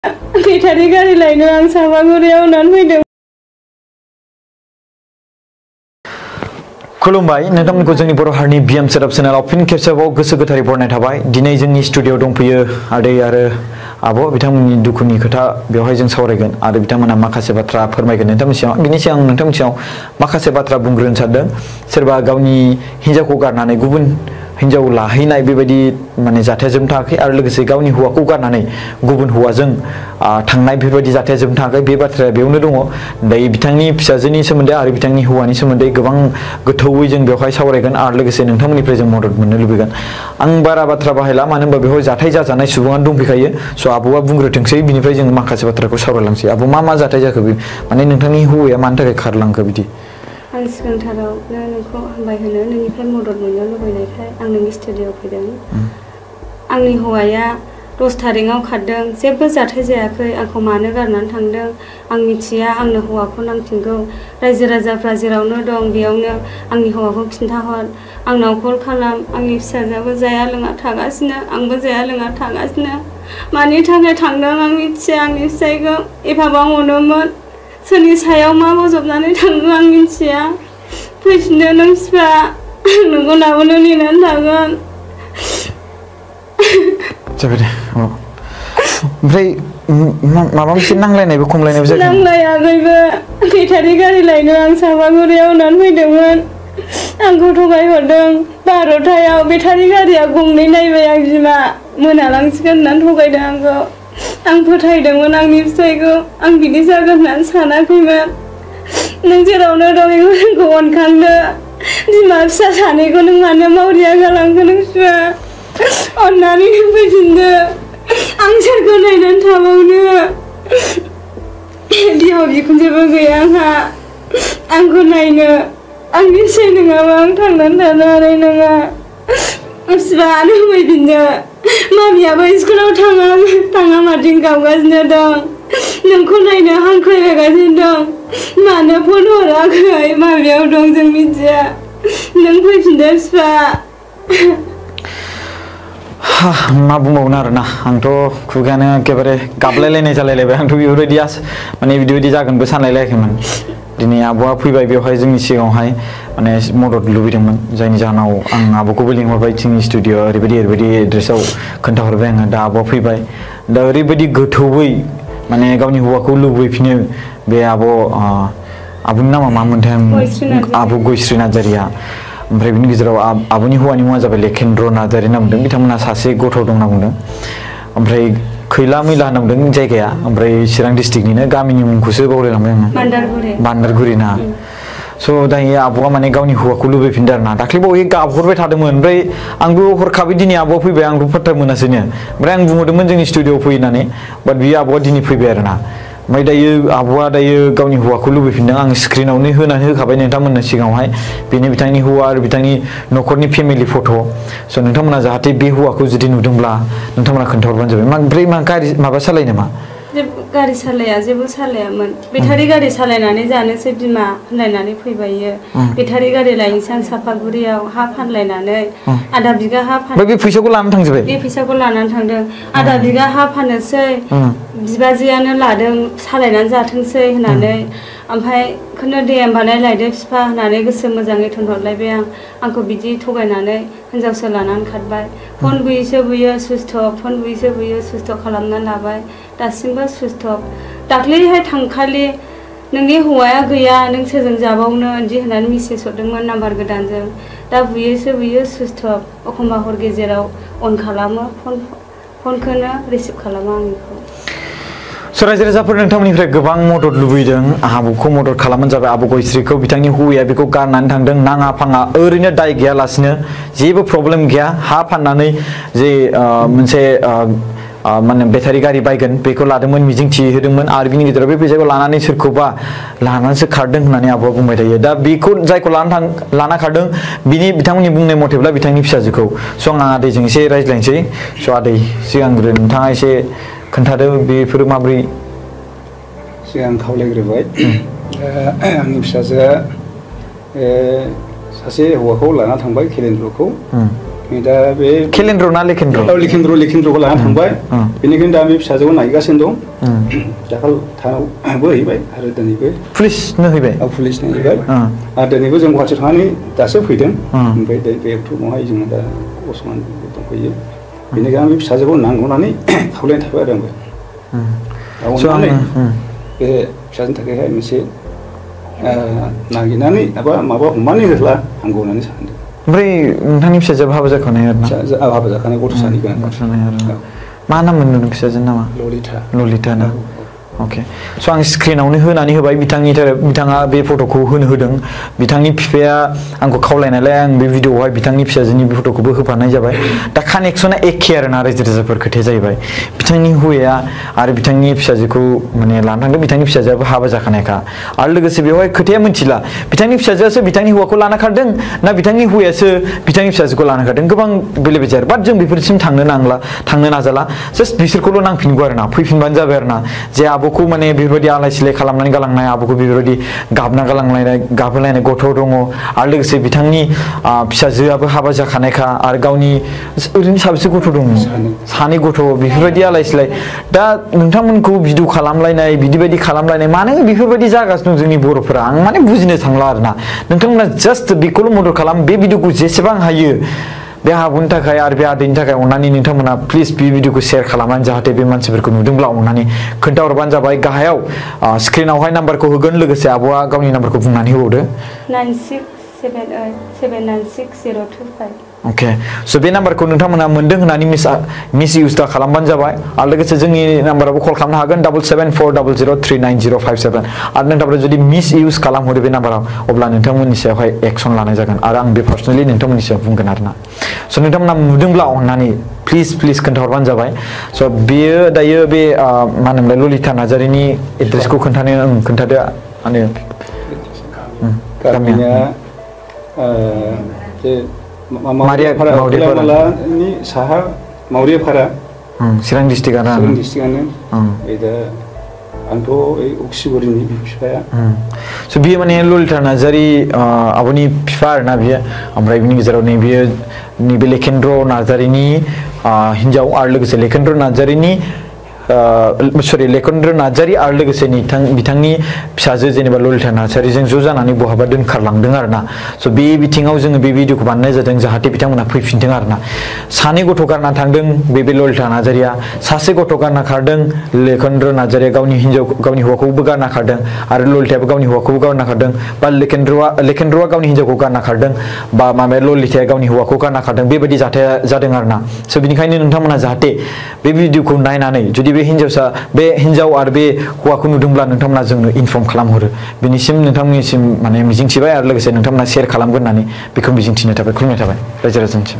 बेटारि गारि लायनो आं सापागुरियाव होननानै फैदों। खुलुमबाय नोंथांमोनखौ जोंनि बर' हारिनि बिएम सेटआप चेनेलाव फिन खेबसेबाव गोसो गोथारै बरायनाय थाबाय। दिनै जोंनि स्टुडिअ'आव दंफैयो आदै आरो आब'। बिथांमोननि दुखुनि खोथा बेवहाय जों सावरायगोन आरो बिथांमोना माखासे बाथ्रा फोरमायगोन नोंथांमोननि सिगाङाव। बिनि सिगां आं नोंथांमोननि सिगाङाव माखासे बाथ्रा बुंग्रोनो सानदों। सोरबा गावनि हिन्जावखौ गारनानै गुबुन हिन्जाव लाहैनाय बेबायदि माने जाथाया जोबनो थाङाखै आरो लोगोसे गावनि हौवाखौ गारनानै गुबुन हौवाजों थांनाय बेफोरबायदि जाथाया जोबनो थाङाखै। बे बाथ्राया बेयावनो दङ। दायो बिथांनि फिसाजोनि सोमोन्दै आरो बिथांनि हौवानि सोमोन्दै गोबां गोथौवै जों बेवहाय सावरायगोन आरो लोगोसे नोंथांमोननिफ्राय जों मदद मोननो लुबैगोन। आं बारा बाथ्रा बाहायला, मानो होनबा बेवहाय जाथाय जाजानाय सुबुङानो दंफैखायो। स' आब'आ बुंग्रोथोंसै, बिनिफ्राय जों माखासे बाथ्राखौ सावरायलांसै। आब' मा जाथाय जाखो? माने नोंथांनि हौवाया मानि थाखाय खारलांखो बिदि? आं सिगांथारावनो नोंखौ हामबाय होनो, नोंनिफ्राय मदद मोननो लुबैनायखाय आं नोंनि स्टुडिअ'आव फैदों। आंनि हौवाया 10 थारिखआव खारदों, जेबो जाथाय जायाखै। आंखौ मानो गारनानै थांदों आं मिथिया। आंनो हौवाखौ नांफिनगौ। रायजो राजाफ्रा जेरावनो दं बेयावनो आंनि हौवाखौ खिन्थाहर, आंनाव कल खालाम। आंनि फिसाजोआबो जाया लोङा थागासिनो, आंबो जाया लोङा थागासिनो। मानि थाखाय थांदों आं मिथिया। आंनि फिसाइखौ एफाबां अनोमोन, सोरनि सायाव मा बजबनानै थांदों आं मिथिया। फैफिनदो नों फिफा, नोंखौ लाबोनो नेनानै थागोन। जाबाय दे। ओमफ्राय माबा मोनसे नांलायनायबो खमलायनायबो जायाखै? नांलायाखैबो। बेटारि गारि लायनो आं सापागुरियाव होननानै फैदोंमोन। आंखौ थगायहरदों। 12थायाव बेटारि गारिया गंनै नायबाय आं बिमा मोनालांसिगोन होननानै थगायदों आंखौ। आं फोथायदोंमोन आंनि फिसाइखौ। आं बिदि जागोन होननानै सानाखैमोन। नों जेरावनो दं आंखौ अनखांदो। बिमा फिसा सानैखौ नों मानो मावरिया खालामखो नों फिफा? अननानै नों फैफिनदो। आं सोरखौ नायनानै थाबावनो? बिहाव बिखुनजोबो गैया आंहा आंखौ नायनो। आंनि फिसाइ नङाबा आं थांनानै थानो हानाय नङा। फिफा नों फैफिनदो। मामियाबो स्कुलाव थाङा माथिं गाबगासिनो दं। नोंखौ नायनो हांख्रायगासिनो दं। मानो फन हराखै? मामियाव दं जों मिथिया। नों फैफिनदो फिफा। मा बुंबावनो आरोना, आंथ' खुगायानो एखेबारे गाबलायलायनाय जालायलायबाय। आंथ' बेफोरबायदि माने बिदि जागोनबो सानलायलायाखैमोन। दिनै आब'आ फैबाय बेवहाय जोंनि सिगाङावहाय माने मदद लुबैदोंमोन, जायनि जाहोनाव आं आब'खौबो लिंहरबाय जोंनि स्टुडिअ'आव। ओरैबायदि एड्रेसाव खोन्थाहरबाय आङो। दा आब'आ फैबाय। दा ओरैबायदि गोथौवै माने गावनि हौवाखौ लुबैफिनो बे आब'नि नामा मामोनथाय? आब' गयस्रि नार्जारिया। ओमफ्राय बिनि गेजेराव आब'नि हौवानि मुङा जाबाय लेखेन्द्र नार्जारि होनना बुंदों। बिथांमोनहा सासे गथ' दं होनना बुंदों। ओमफ्राय खैला मैला होनना बुंदों जायगाया। ओमफ्राय चिरां डिस्ट्रिक्टनिनो। गामिनि मुंखौसो बावलायलांबाय आङो। बान्दारगुरि ना। स' दायो आब'आ माने गावनि हौवाखौ लुबैफिनदों आरो ना। दाख्लैबावै गाबहरबाय थादोंमोन। ओमफ्राय आंबो हरखाबै दिनै आब'आ फैबाय, आंथ' फात्ता मोनासैनो। ओमफ्राय आं बुंहरदोंमोन जोंनि स्टुडिअ'आव फै होननानै, बाट बियो आब'आ दिनै फैबाय आरो ना। ओमफ्राय दायो आब'आ गावनि हौवाखौ लुबैफिनदों। आं स्क्रिनावनो होनानै होखाबाय नोंथांमोननो सिगाङावहाय। बेनो बिथांनि हौवा आरो बिथांनि न'खरनि फेमिलि फट'। स' नोंथांमोना जाहाथे बे हौवाखौ जुदि नुदोंब्ला नोंथांमोना खोन्थाहरबानो जाबाय। ओमफ्राय मा गारि माबा सालायो नामा? गारि सालाया, जेबो सालायामोन। बेटारि गारि सालायनानै जानोसै बिमा होनलायनानै फैबायो। बेटारि गारि लायनोसै आं सापागुरियाव हा फानलायनानै। आधा बिगा हा फान। बे फैसाखौ लानानै थांजोबबाय? बे फैसाखौ लानानै थांदों। आधा बिगा हा फाननोसै बिबाजैयानो लादों, सालायनानै जाथोंसै होननानै। ओमफ्राय खोनो दे होनबालाय लायदो फिफा होननानै गोसो मोजाङै थोनहरलायबाय आं। आंखौ बिदि थगायनानै हिनजावसो लानानै खारबाय। फन बुयोसो बुयो सुइस्ट अफ, फन बुयोसो बुयो सुइस्ट अफ खालामनानै लाबाय। दासिमबो सुइस्ट अफ। दाख्लैहाय थांखालि नोंनि हौवाया गैया, नों सोरजों जाबावनो बिदि होननानै मेसेज हरदोंमोन नाम्बार गोदानजों। दा बुयोसो बुयो सुइस्ट अफ। एखमबा हर गेजेराव अन खालामो फनखौनो रिसिभ खालामा आंनिखौ। स' रायजो राजाफोर नोंथांमोननिफ्राय गोबां मदद लुबैदों। आब'खौ मदद खालामबानो जाबाय। आब' गयस्रिखौ, बिथांनि हौवाया बेखौ गारनानै थांदों नाङा फाङा, ओरैनो दाय गैयालासिनो, जेबो प्रब्लेम गैया। हा फाननानै जे मोनसे माने बेटारि गारि बायगोन बेखौ लादोंमोन, मिजिं थिहोदोंमोन। आरो बिनि गेजेराव बे फैसाखौ लानानै सोरखौबा लानानैसो खारदों होननानै आब'आ बुंबाय थायो। दा बेखौ जायखौ लाना खारदों बिथांमोननि बुंनाय मथेब्ला बिथांनि फिसाजोखौ। स' आं आदैजों एसे रायज्लायनोसै। स' आदै सिगांग्रो नोंथाङा एसे खोन्थादो बेफोरो माब्रै? सिगां खावलायग्रोबाय। आंनि फिसाजोआ सासे हौवाखौ लाना थांबाय, खेलेन्द्रखौ। दा बे केलेन्द्र ना लेकेन्द्र लेकेन्द्रखौ लाना थांबाय बेनिखायनो दा बे फिसाजोखौ नायगासिनो दं दाखाल थानावबो हैबाय आरो दिनैबो पुलिसनो हैबाय पुलिसनो हैबाय आरो दिनैबो जों गुवाहाटियाव थांनानै दासो फैदों ओमफ्राय बे अक्ट'बरावहाय जोङो दा बसमान दंफैयो बेनिखायनो आं बे फिसाजोखौ नांगौ होननानै खावलायनाय थाबाय आरो आंबो अननानै बे फिसाजोनि थाखायहाय मोनसे नागिरनानै माबा हमनानै होला हामगौ होननानै सानदों ओमफ्राय नोंथांनि फिसाजोआ हाबा जाखानाय आरो ना हाबा जाखानाय गथ' सानै मा नाम मोन फिसाजोनि नामा ललिता ना अके स' आं स्क्रिनावनो होनानै होबाय बिथाङा बे फट'खौ होदों बिथांनि बिफाया आंखौ खावलायनायलाय आं बे भिडिअ'आवहाय बिथांनि फिसाजोनि बे फट'खौबो होफानाय जाबाय दा कानेक्सना एखे आरोना रायजो राजाफोर खोथाया जाहैबाय बिथांनि हौवाया आरो बिथांनि फिसाजोखौ माने लानो थांदों बिथांनि फिसाजोआबो हाबा जाखानायखा आरो लोगोसे बेवहाय खोथाया मिथिला बिथांनि फिसाजोआसो बिथांनि हौवाखौ लाना खारदों ना बिथांनि हौवायासो बिथांनि फिसाजोखौ लाना खारदों गोबां बेले बेजे आरो बाट जों बेफोरसिम थांनो नाजाला जास्ट बिसोरखौल' नांफिनगौ आरोना फैफिनबानो जाबाय आरोना जे आब'खौ माने बेफोरबायदि आलाय सिलाय खालामनानै गालांनाय आब'खौ बेफोरबायदि गाबना गाबहोलायनाय गथ' दङ आरो लोगोसे बिथांनि फिसाजोआबो हाबा जाखानायखा आरो गावनि ओरैनो साबेसे गथ' दङ सानै गथ' बेफोरबायदि आलाय सिलाय दा नोंथांमोनखौ भिडिअ खालामलायनाय बिदि खालामलायनाय मानो बेफोरबायदि जागासिनो दं जोंनि बर'फोरा आं माने बुजिनो थांला आरोना नोंथांमोना जास्ट बेखौल' मदद खालाम बे भिडिअखौ जेसेबां हायो बे आब'नि थाखाय आरो बे आदैनि थाखाय अननानै नोंथांमोना प्लिज बे भिडिअखौ शेयार खालामनानै जाहाथे बे मानसिफोरखौ नुदोंब्ला अननानै खोन्थाहरबानो जाबाय गाहायाव स्क्रिनावहाय नाम्बारखौ होगोन लोगोसे आब'आ गावनि नाम्बारखौ बुंनानै होबावदो 9678796025 अके स' बे नाम्बारखौ नोंथांमोना मोनदों होननानै मिस इउज दा खालामबानो जाबाय आरो लोगोसे जोंनि नाम्बारावबो कल खालामनो हागोन 7740039057 आरो नोंथांमोना जुदि मिस इउज खालामहरो बे नाम्बाराव अब्ला नोंथांमोननि सायावहाय एक्सन लानाय जागोन आरो आं बे पार्सनेलि नोंथांमोननि सायाव बुंगोन आरोना स' नोंथांमोना नुदोंब्ला अननानै प्लिज खोन्थाहरबानो जाबाय स' बेयो दायो बे मा होनोमोनलाय ललिता नार्जारिनि एड्रेसखौ खोन्थादो आंनो गामिया मावरियापारानि साहा मावरियापारा चिरां डिस्ट्रिक्टआनो दा आंथ' अक्सिगुरिनि बिफाया स' बियो माने ललिता नार्जारि आब'नि बिफा आरोना बियो ओमफ्राय बिनि गेजेराव नैबे लेकेन्द्र नार्जारिनि हिन्जाव आरो लोगोसे लेकेन्द्र नार्जारि आरो लोगोसे बिथांनि फिसाजो जेनेबा ललिता नार्जारिजों ज' जानानै बहाबा दोनखारलांदों आरोना स' बे बिथिङाव जोङो बे भिडिअखौ बानायनाय जादों जाहाथे बिथांमोना फैफिनदों आरोना सानै गथ' गारना थांदों बे ललिता नार्जारिया सासे गथ' गारना खारदों लेकेन्द्र नार्जारिया गावनि हौवाखौबो गारना खारदों आरो ललितायाबो गावनि हौवाखौबो गारना खारदों बा लेकेन्द्रआ गावनि हिन्जावखौ गारना खारदों बा माबाया ललिताया गावनि हौवाखौ गारना खारदों बेबायदि जाथाया जादों आरोना स' बिनिखायनो नोंथांमोना जाहाथे बे भिडिअखौ नायनानै जुदि बे हिन्जाव आरो बे हौवाखौ नुदोंब्ला नोंथांमोना जोंनो इनफर्म खालामहरो बेनिसिम नोंथांमोननिसिम माने मिजिंथिबाय आरो लोगोसे नोंथांमोना शेयार खालामगोन होननानै बेखौ मिजिंथिनाय थाबाय खुलुमनाय थाबाय रायजो राजानिसिम